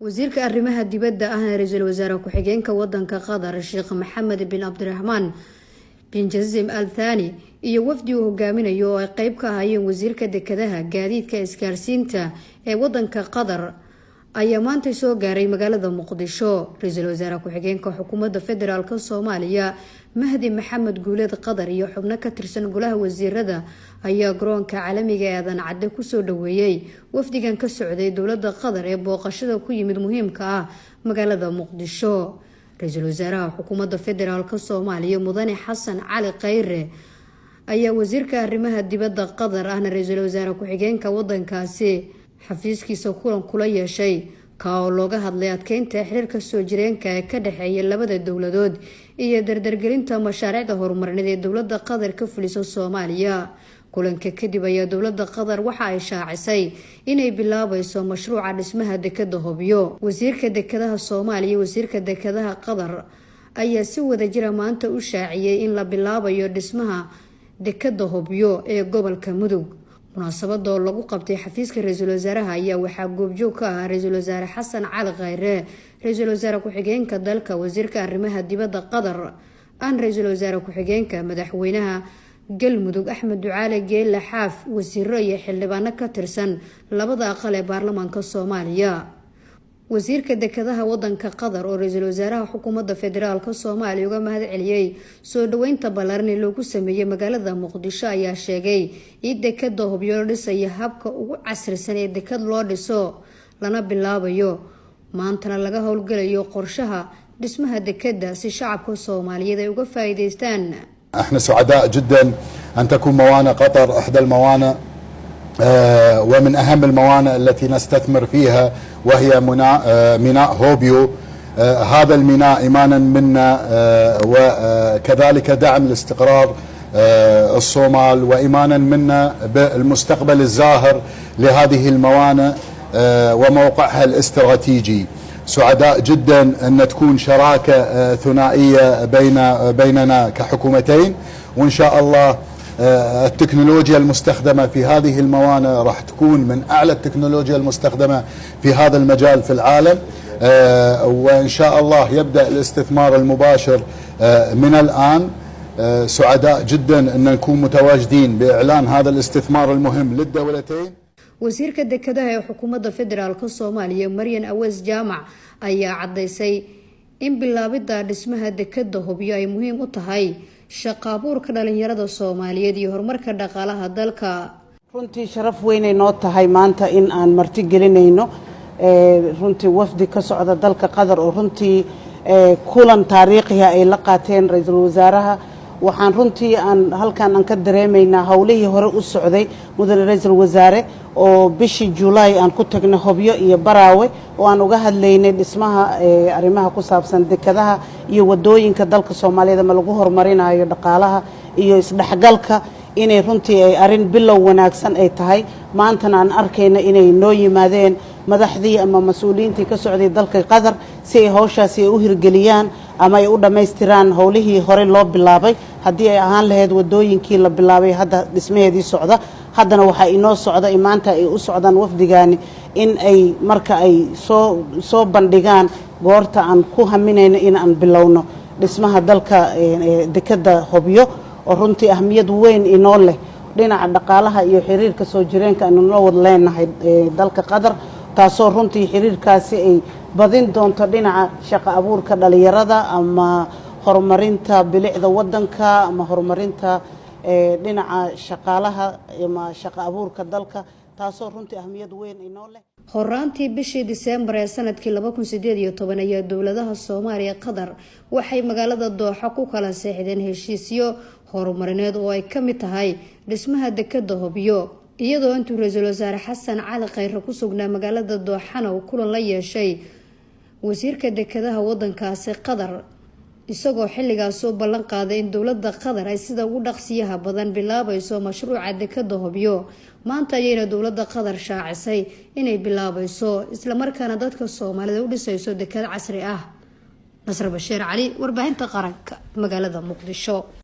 Wasiirka arrimaha dibadda ahna ra-iisul wasaare ku-xigeenka wadanka Qatar, Sheekh Maxamed bin Cabdiraxmaan bin Jasim Al Thani, iyo wafdi uu hogaaminayo oo ay qeyb ka ahaayeen wasiirka dekedaha, gaadiidka, isgaarsiinta ee wadanka Qatar, ayaa maanta soo gaaray magaalada Muqdisho. Ra-iisul wasaare ku-xigeenka xukuumadda federaalka Soomaaliya, Mahdi Maxamed Guuleed Qadar, iyo xubno ka tirsan golaha wasiirada ayaa garoonka caalamiga ee Aadan Cadde kusoo dhaweeyey wafdigan ka socday dowladda Qatar ee booqashada ku yimid muhiimka ah magaalada Muqdisho. Ra-iisul wasaaraha xukuumadda federaalka Soomaaliya, Mudane Xasan Cali Khayre, ayaa wasiirka arrimaha dibadda Qatar ahna ra-iisul wasaare ku-xigeenka wadankaasi xafiiskiisa kulan kula yeeshay, ka oo looga hadlay adkeynta xiriirka soo jireenka ee ka dhexeeya labada dowladood iyo dardargelinta mashaariicda horumarineed ee dowladda Qatar ka fuliso Soomaaliya. Kulanka kadib ayaa dowladda Qatar waxa ay shaacisay inay bilaabayso mashruuca dhismaha dekada Hobyo. Wasiirka dekedaha Soomaaliya, wasiirka dekedaha Qatar ayaa si wadajira maanta u shaaciyey in la bilaabayo dhismaha dekada Hobyo ee gobolka Mudug. Munaasabada oo lagu qabtay xafiiska ra-iisul wasaaraha ayaa waxaa goobjoog ka ahaa ra-iisul wasaare Xasan Cali Khayre, ra-iisul wasaare ku-xigeenka dalka, wasiirka arrimaha dibadda Qatar aan ra-iisul wasaare ku-xigeenka, madaxweynaha Galmudug Axmed Ducaale Geelle Xaaf, wasiiro iyo xildhibaano ka tirsan labada aqal ee baarlamaanka Soomaaliya. Wasiirka dekedaha wadanka Qatar oo ra-iisul wasaaraha xukuumadda federaalka Soomaaliya uga mahad celiyey soo dhaweynta ballaaran ee loogu sameeyey magaalada Muqdisho ayaa sheegay in dekada Hobyo la dhisayo habka ugu casrisan ee dekad loo dhiso, lana bilaabayo maantana laga howlgalayo qorshaha dhismaha dekada si shacabka Soomaaliyeed ay uga faa'iideystaan. احنا سعداء جدا ان تكون موانئ قطر احدى الموانئ ومن اهم الموانئ التي نستثمر فيها، وهي ميناء هوبيو. هذا الميناء ايمانا منا وكذلك دعم لاستقرار الصومال وايمانا منا بالمستقبل الزاهر لهذه الموانئ وموقعها الاستراتيجي. سعداء جدا ان تكون شراكه ثنائيه بيننا كحكومتين، وان شاء الله التكنولوجيا المستخدمه في هذه الموانئ راح تكون من اعلى التكنولوجيا المستخدمه في هذا المجال في العالم، وان شاء الله يبدا الاستثمار المباشر من الان. سعداء جدا ان نكون متواجدين باعلان هذا الاستثمار المهم للدولتين. Wasiirka dekedaha ee xukuumadda federaalka Soomaaliya, Maryan Aweys Jaamac, ayaa caddaysay in bilaabidda dhismaha dekada Hobyo ay muhiim u tahay shaqo abuurka dhalinyarada Soomaaliyeed iyo horumarka dhaqaalaha dalka. Runtii sharaf weynay noo tahay maanta in aan marti gelinayno runtii wafdi ka socda dalka Qatar oo runtii kulan taariikhiha ay la qaateen ra-iisul wasaaraha. Waxaan runtii aan halkan aan ka dareemaynaa howlihii hore u socday, mudane ra-iisul wasaare, oo bishii Julaay aan ku tagnay Hobyo iyo Baraawe oo aan uga hadlaynay dhismaha arrimaha ku saabsan dekadaha iyo wadooyinka dalka Soomaaliyeed ama lagu horumarinayo dhaqaalaha iyo isdhexgalka, inay runtii ay arrin bilow wanaagsan ay tahay. Maantana aan arkayna inay noo yimaadeen madaxdii ama mas-uuliyiintii ka socday dalka Qatar si ay hawshaasi ay u hirgeliyaan ama ay u dhammaystiraan howlihii hore loo bilaabay, haddii ay ahaan lahayd wadooyinkii la bilaabay hadda dhismaheedii socda. Haddana waxaa inoo socda, maanta ay u socdaan wafdigaani in ay marka ay soo bandhigaan goorta aan ku haminayno in aan bilowno dhismaha dalka dekadda Hobyo, oo runtii ahmiyad weyn inoo leh dhinaca dhaqaalaha iyo xiriirka soo jireenka aynu noo wada leenahay dalka Qatar, taasoo runtii xiriirkaasi ay badin doonto dhinaca shaqo abuurka dhalinyarada ama horumarinta bilicda waddanka ama horumarinta dhinaca shaqaalaha ama shaqo abuurka dalka, taasoo runtii ahmiyad weyn inoo leh. Horaantii bishii Diseembar ee sanadkii 2018 ayaa dowladaha Soomaaliya, Qatar waxay magaalada Dooxa ku kala seexdeen heshiisyo horumarineed oo ay ka mid tahay dhismaha dekada Hobyo, iyadoo intuu ra-iisul wasaare Xasan Cali Khayre ku sugnaa magaalada Dooxana uu kulan la yeeshay wasiirka dekedaha wadankaasi Qatar, isagoo xilligaas u ballan qaaday in dowladda Qatar ay sida ugu dhaqsiyaha badan bilaabayso mashruuca dekada Hobyo. Maanta ayayna dowladda Qatar shaacisay inay bilaabayso, islamarkaana dadka Soomaalida u dhisayso dekad casri ah. Nasr Bashiir Cali, warbaahinta qaranka, magaalada Muqdisho.